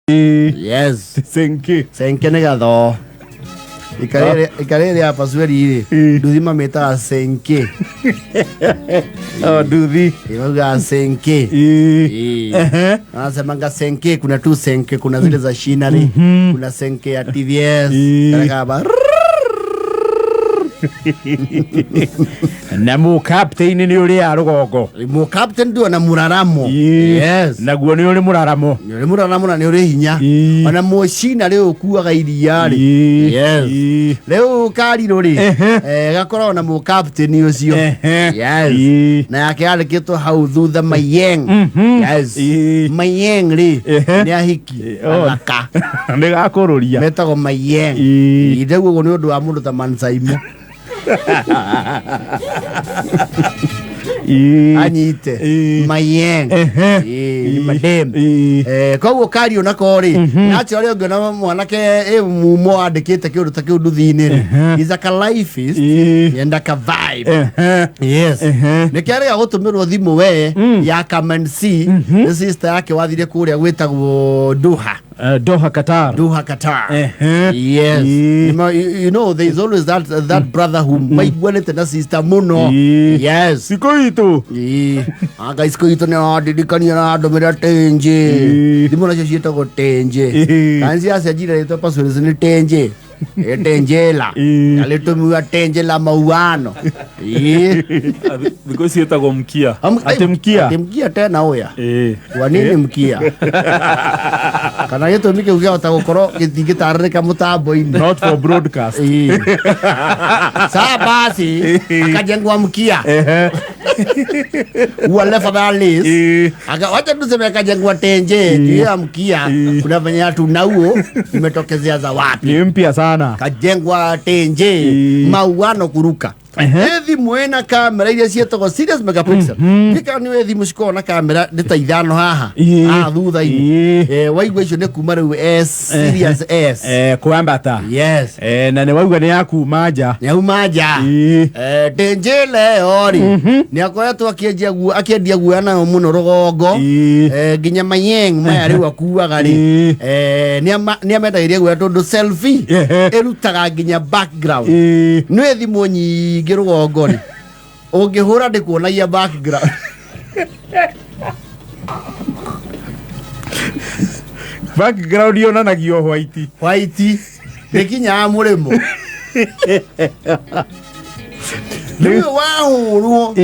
Yes. Senke. Senke nĩ gathoo. Ikarĩ rĩa pasueri rĩ, nduthi mamĩtaga senke. Oh, nduthi. Maugaga senke. Ĩĩ. Ehe. Wanasemanga senke, kuna tu senke, kuna zile za shinari, kuna senke ya TVS, kana kama Na mũ captain nĩ ũrĩa rũgongo. Mu captain ndio na muraramo. Yes. Naguo nĩ ũrĩ mũraramo. Nĩ ũrĩ mũraramo na nĩ ũrĩ hinya. Ona mũcina rĩu ũkuaga iria rĩ. Yes. Rĩu karirũ rĩ, gakoragwo na mũ captain ũcio. Yes. Na yake yandĩkĩtwo hau thutha Mayeng. Yes. Mayeng rĩ, nĩ ahiki athaka. Nĩ gakũrũria. Metagwo Mayeng. Rĩu ũguo nĩ ũndũ wa mũndũ ta Mansaimo. Anyite Mayeng. Nĩ madem. Koguo kario nako rĩ, naturally ũngĩona mwanake ĩ mumo andĩkĩte kĩũndũ ta kĩu nduthi-inĩ rĩ, is like a lifeist and like a vibe. Yes. Nĩkĩo arĩga gũtũmĩrwo thimũ we ya come and see nĩ sister yake wathire kũrĩa gwĩtagwo Doha. Doha, Qatar. Doha, Qatar. Yes. You know, there is always that brother who maiguanĩte na sister mũno. Yes. Sikũ itũ. Ĩĩ. Anga icio itũ nĩ wandirikania na ndũmĩra tenje. Thimũ nacio ciĩtagwo tenje. Kana ciacenjire rĩtwa password nĩ tenje. Tenjela. Alitumiwa tenje la mauano. Ĩĩ. Thikũ ici ĩtagwo mkia. Ati mkia. Ati mkia tena ũya. Ĩĩ. Kwa nini mkia? Kana gĩtũmi kĩu kĩahota gũkorwo gĩtingĩtarĩrĩka mũtambo-inĩ. Not for broadcast. Ĩĩ. Saa basi akajengwa mkia. Wale fadhalis. Aka wacha tuseme akajengwa tenje juu ya mkia. Kuna venye hatunauo imetokezea za wapi. Ni mpya sana. Kajengwa tenje mauano kuruka. Ĩ thimũ ĩna kamera iria ciĩtagwo serious megapixel. Gĩka nĩ thimũ cikoragwo na kamera nĩ ta ithano haha. Haha thutha-inĩ. Waigua icio nĩ kuma rĩu S serious S. Kwambata. Yes. Na nĩ wauga nĩ ya kuma nja. Nĩ yauma nja. Tenje leo rĩ, nĩ akoretwo akĩendia guoya nayo mũno rũgongo. Nginya Mayeng maya rĩu akuaga rĩ. Nĩ amendagĩria guoya tondũ selfie ĩrutaga nginya background. Nĩ thimũ nyingĩ rũgongo rĩ, ũngĩhũra ndĩkuonagia background. Background yonanagio white. White. Ndĩkinyaga mũrĩmo. Rĩu wahũrwo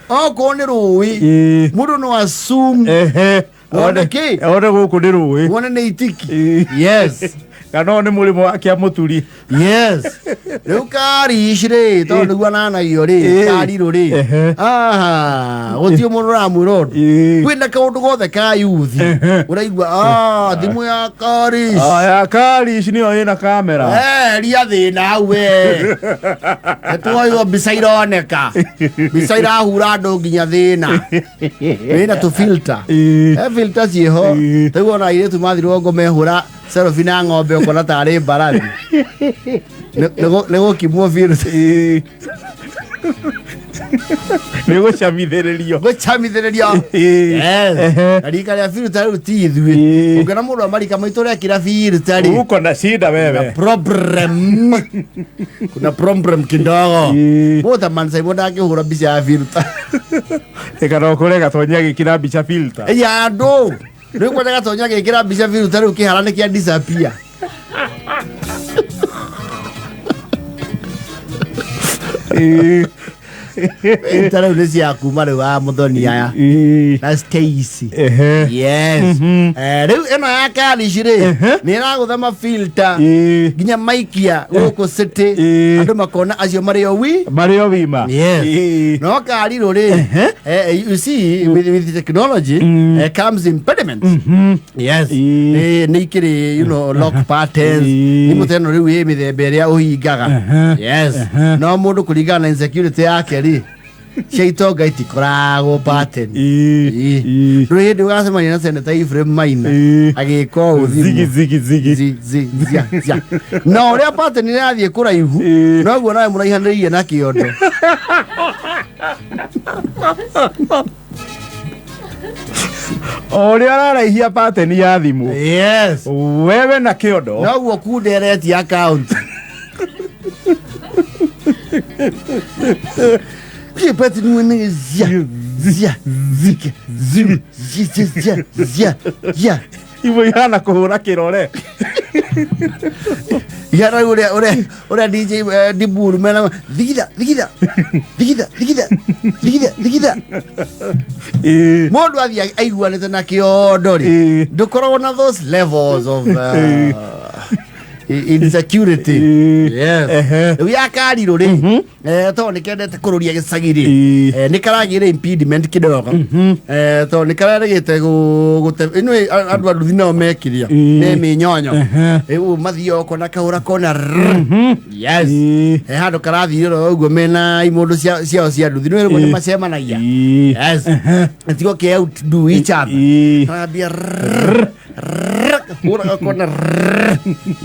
okorwo nĩ rũĩ, mũndũ no assume Wone kĩ? One gũkũ nĩ rũĩ. Wone nĩ itiki. Yes. Kana nĩ mũrĩmo wa Kĩamũturi. Yes. Rĩu karish rĩ, tondũ nĩguo ananagio rĩ, karirũ rĩ. Aha, gũtirĩ mũndũ ũramwĩra ũndũ. Kwĩna kaũndũ gothe ka yuthi. Ũraigua, thimũ ya karish. Ya karish nĩyo ĩna kamera. Ria thĩna hau we. Nĩtwoywo mbica ironeka. Mbica irahura andũ nginya thĩna. Wĩna tũ filter. Filter ciĩho. Rĩu ona airĩtu mathiĩ rũgongo mehũra selfie na ng'ombe ũkona tarĩ mbarathi. Nĩ gũkimwo filter. Nĩ gũcamithĩrĩrio. Gũcamithĩrĩrio. Yes. Na rika rĩa filter rĩu ti ithuĩ. Ũngĩona mũndũ wa marika maitũ ũrekĩra filter rĩ. Uko na shida wewe. Problem. Kuna problem kidogo. Mũta mansaimo ndangĩhũra mbica ya filter. Ĩkana ũkũre gatonya gĩkĩra mbica filter. Ya andũ. Rĩu kwenda gatonya gĩkĩra mbica filter rĩu kĩhara nĩ kĩa disappear. Filter rĩu nĩ cia kuma rĩu wa mũthoni aya. Na Stacy. Yes. Rĩu ĩno ya Karish rĩ, nĩ ĩragũtha ma filter nginya maikia gũkũ city. Andũ makona acio marĩ o wi. Marĩ o wima. Yes. No karirũ rĩ, you see, with technology, comes impediments. Yes. Nĩ ikĩrĩ, you know, lock patterns. Nĩ mũteno rĩu ĩ mĩthemba ĩrĩa ũhingaga. Yes. No mũndũ kũringana na insecurity yake rĩ, cia itonga itikoragwo pattern. Ndũrĩ hĩndĩ ũgacemania na Senator Ephraim Maina agĩka ũũ thimũ. Zigi, zigi, zigi. Zi, zi, zia, zia. Na ũrĩa pattern ĩrathiĩ kũraihu, noguo nawe mũraihanĩrĩirie na kĩondo. O ũrĩa ũraraihia pattern ya thimũ. Yes. Wewe na kĩondo. Noguo kunderetie account. Kipati ni zia zia zika zia zia zia zia zia. Imwe ihana kũhũra kĩrore. Ihana ũrĩa ũrĩa ũrĩa DJ Diburu mena thigitha thigitha thigitha thigitha thigitha thigitha. Ĩĩ. Mũndũ athiĩ aiguanĩte na kĩondo rĩ, Ĩĩ. ndũkoragwo na those levels of insecurity. Ĩĩ. Yes. Ehe. Rĩu ya karirũ rĩ, tondũ nĩ kendete kũrũria gĩcagi rĩ, Ĩĩ. nĩ karagĩre impediment kidogo, tondũ nĩ kararĩgĩte gũte ĩno andũ a nduthi nao mekĩria Ĩĩ. me mĩnyonyo. Ehe. Rĩu mathiaga ũkona kahũra kona rrrr. Yes. Ĩĩ. He handũ karathiĩ ũguo mena imũndũ ciao cia nduthi nĩ rĩmwe nĩ Ĩĩ. macemanagia. Ĩĩ. Yes. Tigo ke outdo each other. Ĩĩ. Karambia rrrr, rrrr, hũra gakona rrrr.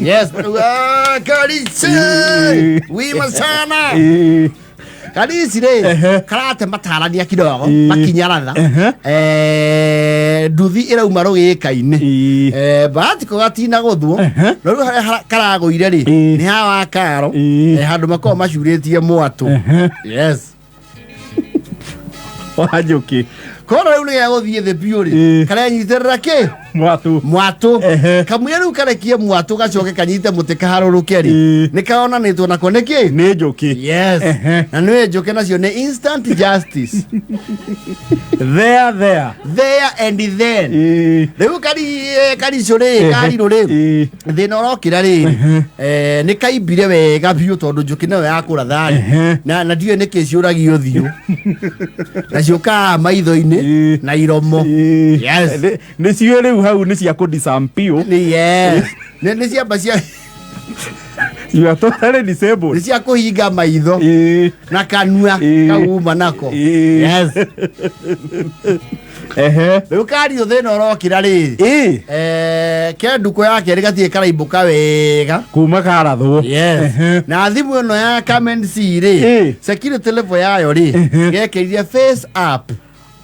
Yes, ah, Karisi. Ĩĩ. Wima sana. Ĩĩ. Karisi rĩ, Ehe. karate matarania kidogo, Ĩĩ. makinya ratha. Ehe. Nduthi ĩrauma rũgĩka-inĩ. Ĩĩ. Bahati ko gatina gũthwo. Ehe. No rĩu harĩa karagũire rĩ, Ĩĩ. nĩ hawa karo. Ĩĩ. Handũ makoragwo macurĩtie mwatũ. Ehe. Yes. Wanjũkĩ. Kona rĩu nĩ gĩgũthiĩ thĩ biũ rĩ, Ĩĩ. karenyitĩrĩra kĩ? Mwatũ. Mwatũ. Ehe. Kamũira rĩu karekie mwatũ gacoke kanyite mũtĩ kaharũrũke rĩ, Ĩĩ. nĩ karonanĩtwo nako nĩ kĩ? Nĩ njũkĩ. Yes. Ehe. Na nĩ njũkĩ nacio nĩ instant justice. There there. There and then. Ĩĩ. Rĩu kari karicũ rĩ, Ehe. karirũ rĩ, Ĩĩ. thĩna ũrokĩra rĩ, nĩ kaimbire wega biũ tondũ njũkĩ nayo yakũratha rĩ, Ehe. na ndiũĩ nĩkĩ ciũragia ũthiũ na ciũkaga maitho-inĩ Ĩĩ. na iromo. Ĩĩ. Yes. Nĩ ciũĩ rĩu hau nĩ cia kũdisampio. Nĩ yes. Nĩ ciamba cia You are totally disabled. nĩ cia kũhinga maitho Ĩĩ. na kanua Ĩĩ. kau uma nako. Ĩĩ. Yes. Ehe. Rĩu kario thĩna ũrokĩra rĩ, Ĩĩ. ke ndukũ ya kerĩ gatirĩ karaimbũka wega. Kuma karathwo. Yes. Ehe. Na thimũ ĩno ya Come and see rĩ, Ĩĩ. security level yayo rĩ, gekĩrire face up.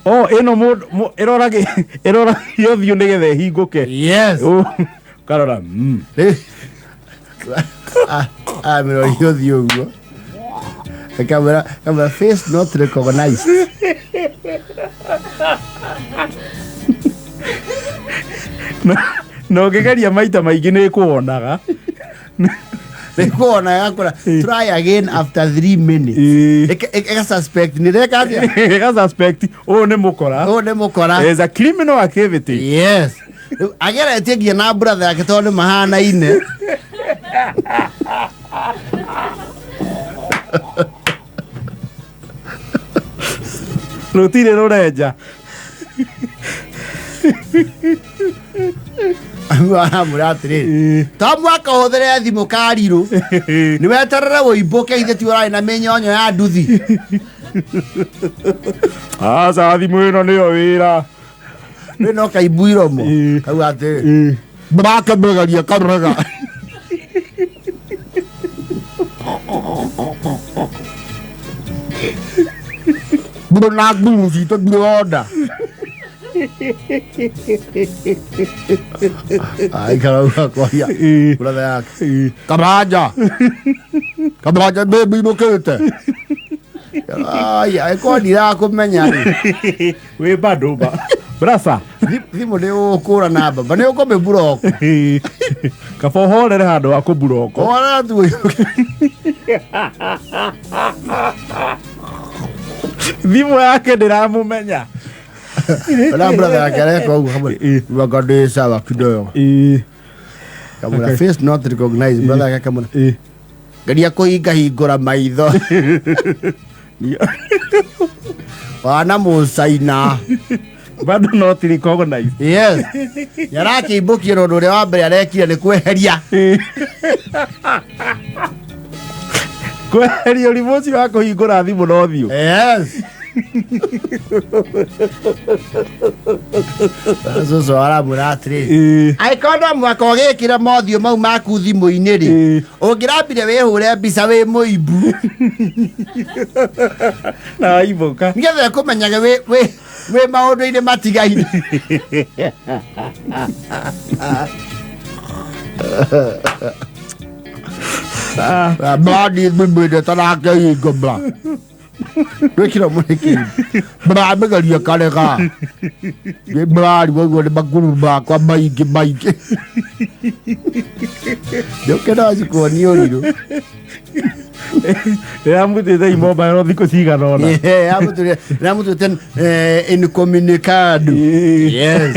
Oh, ĩno mũndũ ĩroragi ĩroragio ũthiũ nĩgetha ĩhingũke. Yes. Oh, karora. Rĩu amĩroria ũthiũ ũguo. Kamera kamera face not recognized. Na ũngĩgeria maita maingĩ nĩ ĩkũwonaga. Nĩkuona yakora try again after 3 minutes. Ĩĩ. Ĩka suspect nĩ reka atĩa? Ĩga suspect ũyũ nĩ mũkora. Ũyũ nĩ mũkora. Is a criminal activity. Yes. Rĩu ageretie nginya na brother yake tondũ nĩ mahanaine. Rũtirĩ rũrenja. Aramwĩra atĩrĩrĩ, to mwaka ũhũthĩre thimũ karirũ, nĩ weterere ũimbũke ithe ti ũrarĩ na mĩnyonyo ya nduthi. Aca thimũ ĩno nĩyo wĩra. Rĩu no kaimbu iromo. Ĩĩ. Kau atĩrĩ, ndakĩmĩgeria karega. Na nguru citũ ndĩronda. Aikara ũgakwaria Ĩĩ. brother yake. Kamanja. Kamanja baby mũkĩte. Ai, angĩkorwo ndirakũmenya rĩ, Wĩ bado ba. Brasa. Thimũ nĩ ũkũra namba, ba nĩ ũkũmĩburoko. Kaba ũhorere handũ ha kũburoko. Ora tu. Thimũ yake ndĩramũmenya. Ona brother yake areka ũguo hamwe. Ĩĩ. Wanga ndĩ sawa kidogo. Ĩĩ. Kamwĩra face not recognized, brother yake akamwĩra Ĩĩ. geria kũhinga hingũra maitho. Wana mũcaina. Bado not recognized. Yes. Nĩarakĩimbũkia na ũndũ ũrĩa wa mbere arekire nĩ kweheria. Kweheria ũrimũ ũcio wa kũhingũra thimũ na ũthiũ. Yes. Cũcũ aramwĩra atĩrĩ, Ĩĩ. angĩkorwo no mũhaka ũgĩkĩre mothiũ mau maku thimũ-inĩ rĩ, Ĩĩ. ũngĩrambire wĩhũre mbica wĩ mũimbu Na waimbũka. Nĩgetha ĩkũmenyage wĩ maũndũ-inĩ matigaine. Mradi mwĩndete nake hingo mra rwĩkĩra mũrĩki mramĩgeria karega mrarigwo ũguo nĩ makuru makwa maingĩ maingĩ njũke no cikuonie ũrirũ. Ĩramutĩte imobile thikũ cigana ũna. Ramũtuĩte incommunicado. Ĩĩ. Yes.